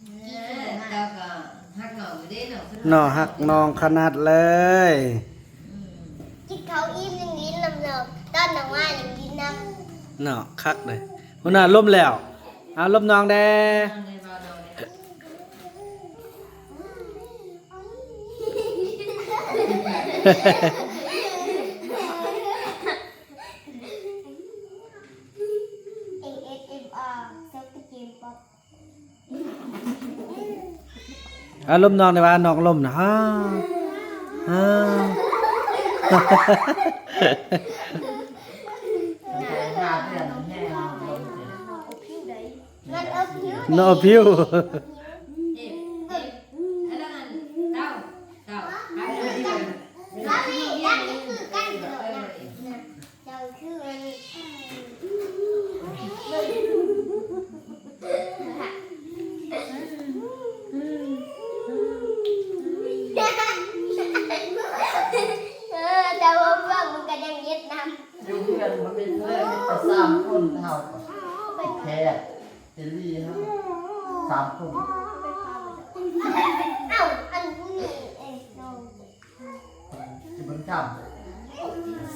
ເອີ ເຈົ້າກໍຮັກນ້ອງຢູ່ເດ້ເນາະ ເນາະ ຮັກນ້ອງຂະໜາດເລີຍ. ອືມ ກິນເຂົ້າອີ່ມຍັງຫຼິ້ນນຳນ້ອງ ຕອນນ້ອງມາຍັງຫຼິ້ນນຳເນາະ ຄັກເລີຍ. ພຸ້ນນະ ລົມແລ້ວ ເອົາ ລົມນ້ອງແດ່. ເອສເອັມອາ ເຊີບເກມປັອບ ອາລົມນ້ອງໄດ້ວ່າ ນ້ອງລົມນະ ຮາ ຮາ ນ້ອງພິວ ນ້ອງພິວ ເຈົ້າຄືອັນ ເອີ ແຕ່ວ່າເພື່ອນມັນກໍຍັງເຮັດນຳ ຢູ່ເຮືອນບໍ່ມີເພື່ອນ ມີແຕ່ສາມຄົນເຮົາ ແຂກ ເຈລລີເຮົາ ສາມຄົນ. ເອົ້າ ອັນນີ້ ເອີ ນ້ອງ ຊິເບິ່ງຈຳ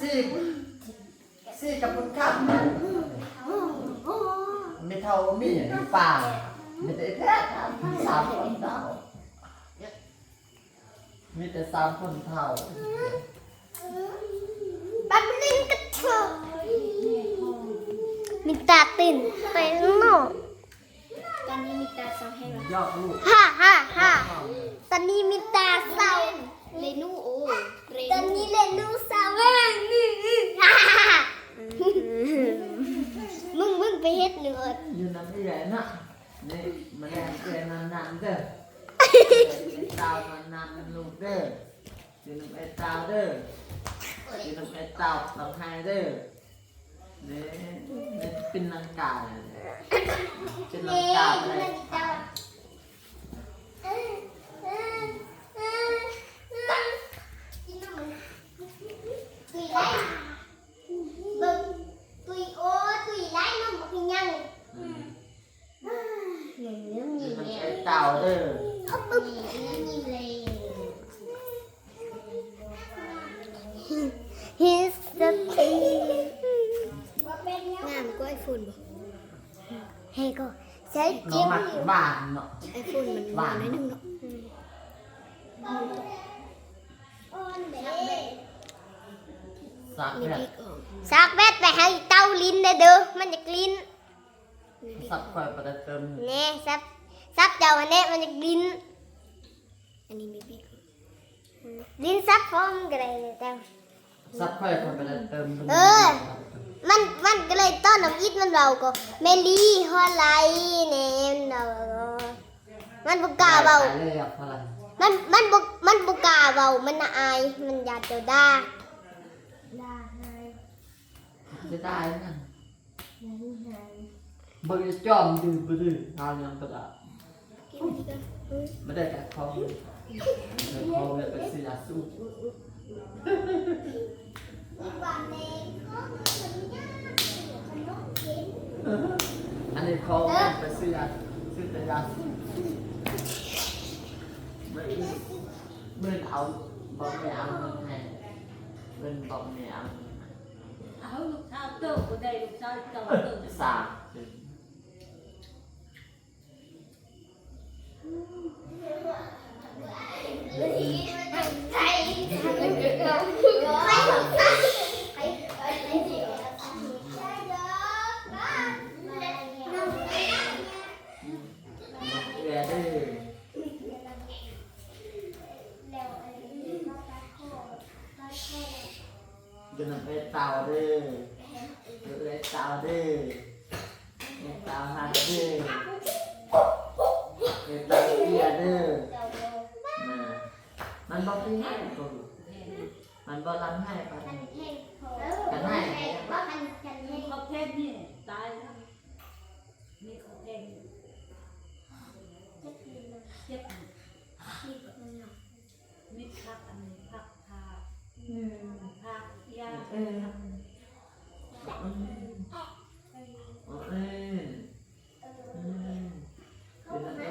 ຊິ ຊິກັບບຸນຄຳ ແມ່ເຖົ້າບໍ່ມີຢູ່ປ່າ ມີແຕ່ແທ້ສາມຄົນເຖົ້າ ມີແຕ່ສາມຄົນເຖົ້າ. ບັດຫຼິ້ນກັບເທີ ມິນຕາຕື່ນໄປເນາະ. ຕອນນີ້ມິນຕາເຊົາແຮງແລ້ວ ຢອກລູກ ຮາ ຮາ ຮາ ຕອນນີ້ມິນຕາເຊົາ ເລນູ ໂອ ເລນູ ຕອນນີ້ເລນູເຊົາແຮງ ມຶງ ມຶງໄປເຮັດເນາະ ຢູ່ນຳເອື້ອຍເນາະ. ນີ້ ມາແລ່ນເອື້ອຍນຳນຳເດີ ເອື້ອຍເຕົ້ານຳນຳລູກເດີ ຢູ່ນຳເອື້ອຍເຕົ້າເດີ ຢູ່ນຳເອື້ອຍເຕົ້າຕ້ອງໄຫ້ເດີ. ນີ້ ນີ້ເປັນນາງກາ ເປັນນາງກາໄປ. ຕຸຍໄດ້ ເບິ່ງ ຕຸຍ ໂອ້ ຕຸຍໄດ້ ນ້ອງບໍ່ເປັນຫຍັງ. ອືມ ເຕົ້າເດີ ງາມກວ່າໄອໂຟນບໍ່? ໃຫ້ກໍໃຊ້ຈິງ ນ້ອງມັກຫວານເນາະ ໄອໂຟນມັນຫວານໜ້ອຍໜຶ່ງເນາະ. ອືມ ສາກແບດ ສາກແບດໄປໃຫ້ເຕົ້າຫຼິ້ນແດ່ເດີ ມັນຢາກຫຼິ້ນ. ສັບຂ້ອຍບໍ່ໄດ້ເຕີມ ແນ່ ສັບ ສັບເຈົ້າຫັ້ນແຫຼະ ມັນຢາກຫຼິ້ນ. ອັນນີ້ມີປີກ ຫຼິ້ນສັບຂອງມັນກໍໄດ້ແລ້ວ ສັບຂ້ອຍ ຂ້ອຍບໍ່ໄດ້ເຕີມ. ເອີ ມັນ ມັນກໍເລີຍຕອນທຳອິດມັນເວົ້າກໍ ແມລີ ຮອດໄລ ແນ່ ມັນເວົ້າ ມັນບໍ່ກ້າເວົ້າ ມັນ ມັນບໍ່ ມັນບໍ່ກ້າເວົ້າ ມັນອາຍ ມັນຢ້ານເຈົ້າດ່າ ດ່າໃຫ້ ຈະຕາຍນະ. ເບິ່ງໄອ້ຈອມດື້ບໍ່ດື້ ເອົາຫຍັງກໍໄດ້ ບໍ່ໄດ້ກັດຂອງ ຂອງເລີຍໄປຊື້ຢາສູບ. ອັນນີ້ຂອງໄປຊື້ຢາ ຊື້ແຕ່ຢາສູບ. ມື້ອື່ນ ມື້ອື່ນເອົາ ບອກແມ່ເອົາເງິນໃຫ້ ເພິ່ນບອກແມ່ເອົາເງິນໃຫ້. ເອົາລູກສາວໂຕບໍ່ໄດ້ ລູກສາວເຈົ້າໂຕ ສາມ ຢູ່ນຳເອື້ອຍເຕົ້າເດີ ເອື້ອຍເຕົ້າເດີ ເອື້ອຍເຕົ້າຮັກເດີ ເອື້ອຍເຕົ້າເກຍເດີ. ນະ ມັນບໍ່ຄືໃຫ້ ມັນບໍ່ລຳໃຫ້ປານໃດ ຄັນໃຫ້ ຄັນໃຫ້ ຄັນໃຫ້ ຂອບແທນນີ້ຕາຍແລ້ວ ມີຂອບແທນ ເຈັບ ເຈັບ ມີຜັກ ອັນນີ້ຜັກ ຜັກ ອືມ ຜັກຢາ ເອີ ອືມ ເປັນແມ່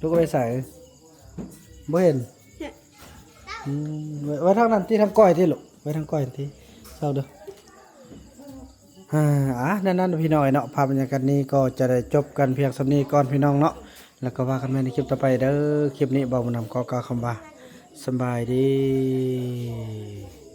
ລູກເອົາໄປໃສ? ບໍ່ເຫັນ. ອືມ ໄວ້ ໄວ້ທາງນັ້ນຕິ ທາງກ້ອຍຕິລູກ ໄວ້ທາງກ້ອຍຕິ. ເຊົາເດີ. ອ່າ ອ່າ ນັ້ນໆ ພີ່ນ້ອງເອີຍເນາະ ພາບບັນຍາກາດນີ້ກໍຈະໄດ້ຈົບກັນພຽງສ່ຳນີ້ກ່ອນ ພີ່ນ້ອງເນາະ ແລ້ວກໍວ່າກັນໃໝ່ໃນຄລິບຕໍ່ໄປເດີ. ຄລິບນີ້ບ່າວບຸນນຳຂໍກ່າວຄຳວ່າ ສະບາຍດີ.